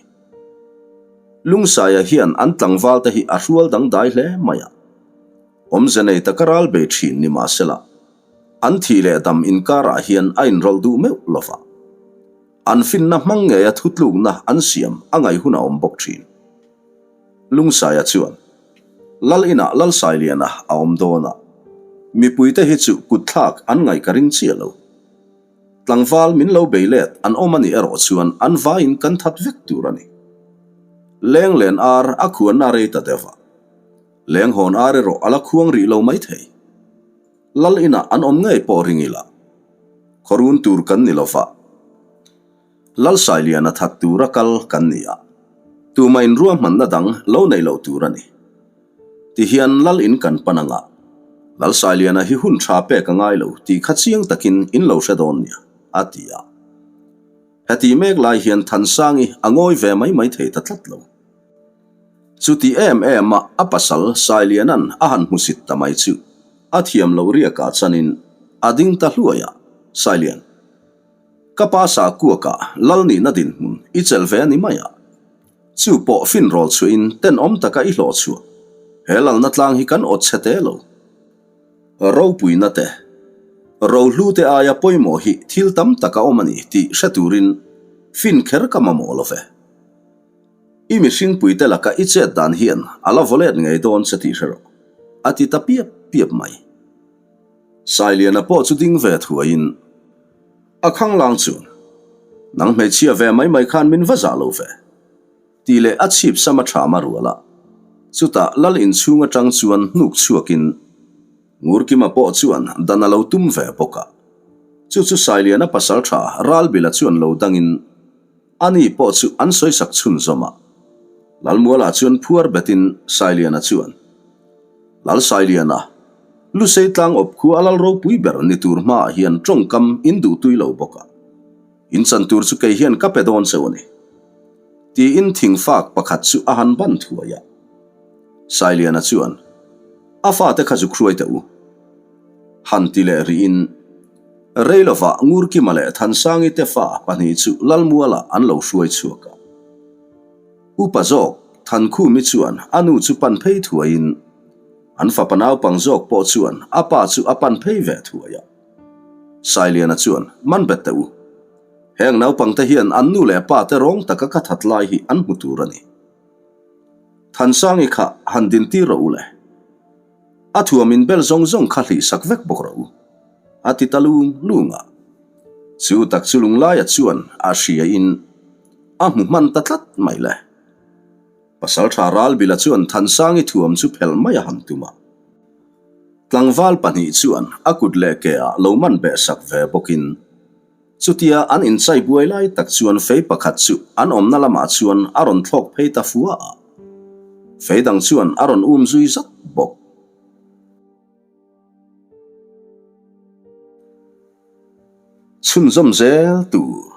Lungsaia hian an tlangval te hi a hrual dangdai hle mai a. Awmze nei taka ral bei thin ni mahsela, an thih leh dam inkarah hian a inrawlh duh meuh lo va. An finna hmang ngeia thutlukna an siam a ngaih hun a awm bawk thin. Lungsaia chuan, Lal inah Lalsailiana a awm dawn a, mipuite hi chu kutthlak an ngaih ka ring chiah lo. Tlangval min lo bei let an awm a nih erawh chuan an vaiin kan that vek tur a ni. Leng len ar a khuanna rei ta deuh a, leng hawn ar erawh a la khuang rih lo maithei. Lal inah an awm ngei pawh ring ila, khawrun tur kan ni lova. Lalsailiana that tura kal kan ni a, tuma inruahmanna dang lo neih loh tur a ni. Tihian Lal in kan pan anga, Lalsailiana hi hun tha pek a ngai lo tih kha chiang takin in lo hre dawn nia, a ti a. Heti mek lai hian Thansangi a ngawi ve mai mai thei ta tlat lo. Chuti em em a a pasal Sailiana'n a han hmusit ta mai chu a thiam loh riakah chanin a ding ta hluai a, Sailian. Ka pa Sakuaka lal nihna dinhmun i chelh ve a ni mai a. Chu pawh finrawl chhuahin tenawm taka i hlawh chhuah. He lalna tlang hi kan awt chhe te lo. Ropuina te, rohlu te aia pawimawh hi thil tam tak a awm a ni tih hre turin fin kher ka mamawh lo ve. I mihringpuite laka i chet dan hian a la vaw let ngei dawn che tih hre rawh, a ti ta piap piap mai. Sailiana pawh chu ding ve thuaiin a khanglang chuan, Nang hmeichhia ve mai mai khan min va zah lo ve, tih leh a chhip sam a ṭham a rual a. Chutah Lal inchhung aṭang chuan hnuk chhuakin Ngurkima pawh chuan dan a lo tum ve bawk a. Chu chu Sailiana pasalṭha Ralbila chuan lo dangin, Ani pawh chu an sawisak chhunzawm a. Lalmuala chuan phuar betin Sailiana chuan, Lal Sailiana, Lusei tlang awp khua a lal ropui ber ni tur hmaah hian tawngkam in duh tui lo bawk a. In chan tur chu kei hian ka pe dawn cheu a ni. Tiin thingfak pakhat chu a han ban thuai a. Sailiana chuan, A fate kha zuk hruai teh u. Han ti leh rihin. Reilovah Ngurkima leh Thansangi te fa pahnih chu Lalmualah an lo hruai chhuak a. Upa zawk Thankhumi chuan a nu chu pan phei thuaiin an fapa naupang zawk pawh chuan a pa chu a pan phei ve thuai a. Sailiana chuan, Man bet teh u. Heng naupangte hian an nu leh pa te rawng taka ka that lai hi an hmu tur a ni. Thansangi kha han dintir rawh u le. A thuam in bel zawng zawng kha hlih sak vek bawk rawh u, a ti ta lung lung a. Chu tak chu Lunglaia chuan a hria in a hmu hman ta tlat mai le. Pasaltha Ralbila chuan Thansangi thuam chu phelh mai a han tum a. Tlangval pahnih chuan a kut leh ke ah lo man beh sak ve bawk in Chutia an inchai buai lai tak chuan fei pakhat chu an awmna lamah chuan a rawn thlawk phei ta fua a, fei dang chuan a rawn um zui zat bawk. Chhunzawm zel tur.